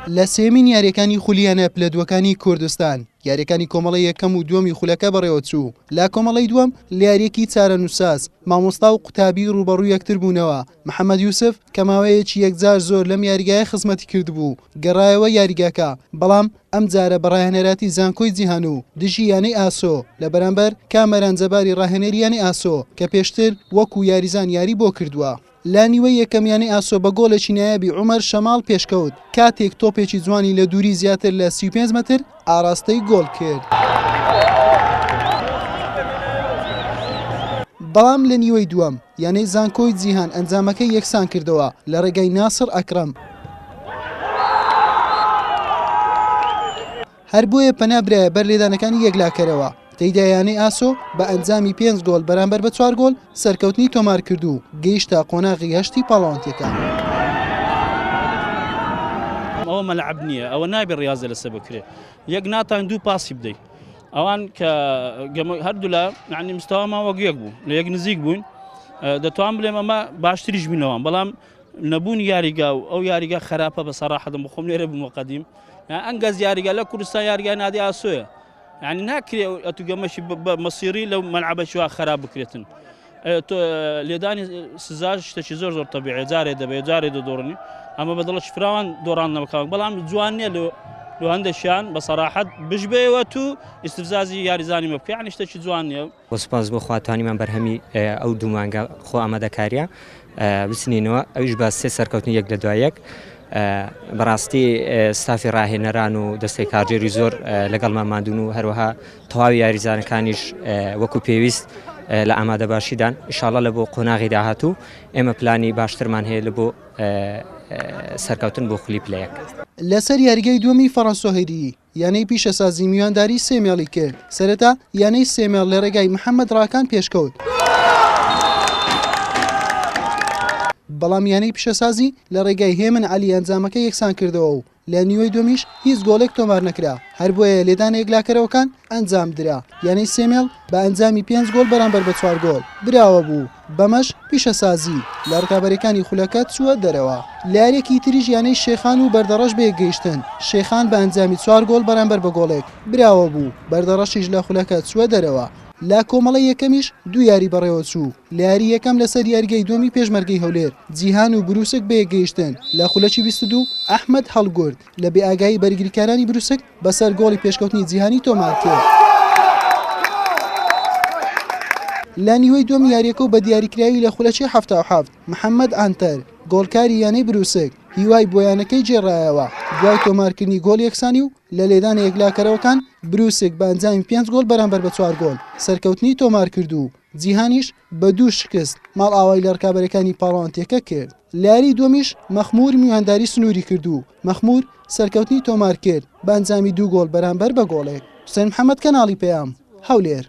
لە سێیەمین یارییەکانی خولی یانە پلە دووەکانی کوردستان، یارییەکانی کۆمەڵەی یەکەم و دووەمی خولەکە بەڕێوەچوو، لە کۆمەڵەی دووەم لە یارییەکی چارەنووسساز، مامۆستا و قوتابی رووبەڕووی یەکتر بوونەوە، محەمەد یوسف کە ماوەیەکی یەکجار زۆر لەم یاریگایە خزمەتی کردبوو، گەڕایەوە یاریگاکە، بەڵام ئەمجارە بە راهێنەراتی زانکۆی جیهان و دژی یانەی ئاسۆ، لە بەرامبەر کامەران جەباری راهێنەری یانەی ئاسۆ کە پێشتر وەکو یاریزان یاری بۆ کردووە. لە نیوەی یەکەم یانەی ئاسۆ بە گۆڵێکی نایابی عومەر شەماڵ پێشکەوت، کاتێک تۆپێکی جوانی لە دووری زیاتر لە 35 مەتر ئاراستەی گۆڵ کرد. بەڵام لە نیوەی دووەم یانەی زانکۆی جیهان ئەنجامەکەی یەکسان کردەوە لە ڕێگای ناسڕ ئەکرەم. هەر بۆیە پەنا برایە بەر لێدانەکانی یەکلاکەرەوە، تێیدا یانەی ئاسۆ بە ئەنجامی پێنج گۆڵ بەرامبەر بە چوار گۆڵ سەرکەوتنی تۆمارکرد و گەیشتە قۆناغی هەشتی پاڵەوانتیەکە. ئەوە مەلعەب نییە، ئەوە نابێ ڕیازە لەسەر بکرێ، یەک ناتوانین دوو پاسی بدەی ئەوان کە هەردوولا یعنی مستەوامان وەک یەک بوو لە یەک نزیک بووین دەتوان بلێم ئەمە باشتریش بینەوە بەڵام نەبوونی یاریگا و ئەو یاریگا خراپە بە سەراحەتم بخۆم لێرە بوومە قەدیم ئەنگەز یاریگا لە کوردستان یاریگا نادی ئاسۆیە یعنی ناکرێ ئەتو گەمەشی بە مەسیری لەو مەلعەبەکی وا خراپ بکرێتن لێدانی سزاش شتێکی زۆر زۆر تەبیعە جارێ دەبێت جارێ دەدۆڕنی ئەمە بە دڵش فراوان دۆڕان نەکەوە بەڵام جوان نییە لۆ لۆ هەندێکیان بە سەراحەت بژبێەوە تو ئیستفزازی یاریزانی مە بکە یعنی شتێکی جوان نییە و سوپاس بۆ خوا توانیمان بەرهەمی ئەو دوو مانگە خۆ ئامادەکاریە بچنینەوە ئەویش بە سێ سەرکەوتنی یەک لە دوای یەک بەڕاستی ستافی ڕاهێنەران و دەستەی کارگێری زۆر لەگەڵمان ماندون و هەروەها تەواوی یاریزانەکانیش وەکو پێویست لە ئامادەباشیدان ئیشاڵە لە بۆ قۆناغی داهاتوو ئێمە پلانی باشترمان هەیە لە بۆ سەرکەوتن بۆ خولی پلەیەک. لەسەر یاریگای دووەمی فەڕەنسۆ هەیری یانەی پیشەسازی میوانداری سێمێڵی کرد، سەرەتا یانەی سێمێڵ لە رێگای محەمەد راکان پێشکەوت، بەڵام یانەی پیشەسازی لە رێگای هێمن عەلی ئەنجامەکە یەکسانکردەوە و لە نیوەی دووەمیش هیچ گۆڵێک تۆمارنەکرا، هەربۆیە لێدانە یەکلاکەرەوەکان ئەنجامدرا، یانەی سێمێڵ بە ئەنجامی پێنج گۆڵ بەرامبەر بە چوار گۆڵ براوە بوو، بەمەش پیشەسازی لە رکابەرییەکانی خولەکە چووە دەرەوە. لە یارییەکی تریش یانەی شێخان و بەردەڕەش بەیەکگەیشتن، شێخان بە ئەنجامی چوار گۆڵ بەرامبەر بە گۆڵێک براوە بوو، بەردەڕەشیش لە خولەکە چووە دەرەوە. لە کۆمەڵەی یەکەمیش دوو یاری بەڕێوەچوو، لە یاری یەکەم لەسەر یاریگای دووەمی پێشمەرگەی هەولێر، جیهان و بروسک بەیەکگەیشتن، لە خولەکی 22 ئەحمەد هەڵگورد لە بێئاگایی بەرگریکارانی بروسک بەسەر گۆڵی پێشکەوتنی جیهانی تۆمارکرد. لە نیوەی دووەمی یارییەکە و بە دیاریکراوی لە خولەکی 77 محەممەد عەنتەر، گۆڵکاری یانەی بروسک، هیوای بۆ یانەکەی گێڕایەوە، دوای تۆمارکردنی گۆڵی یەکسانی و لە لێدانە یەکلاکەرەوەکان بروسک بە ئەنجامی پێنج گۆڵ بەرامبەر بە چوار گۆڵ سەرکەوتنی تۆمارکرد و جیهانیش بە دوو شکست ماڵئاوای لە رکابەرەکانی پاڵەوانتیەکە کرد. لە یاریی دووەمیش مەخموور میوانداری سنووری کرد و مەخموور سەرکەوتنی تۆمارکرد بە ئەنجامی دوو گۆڵ بەرامبەر بە گۆڵێک. حوسێن محەمەد کەناڵی پەیام، هەولێر.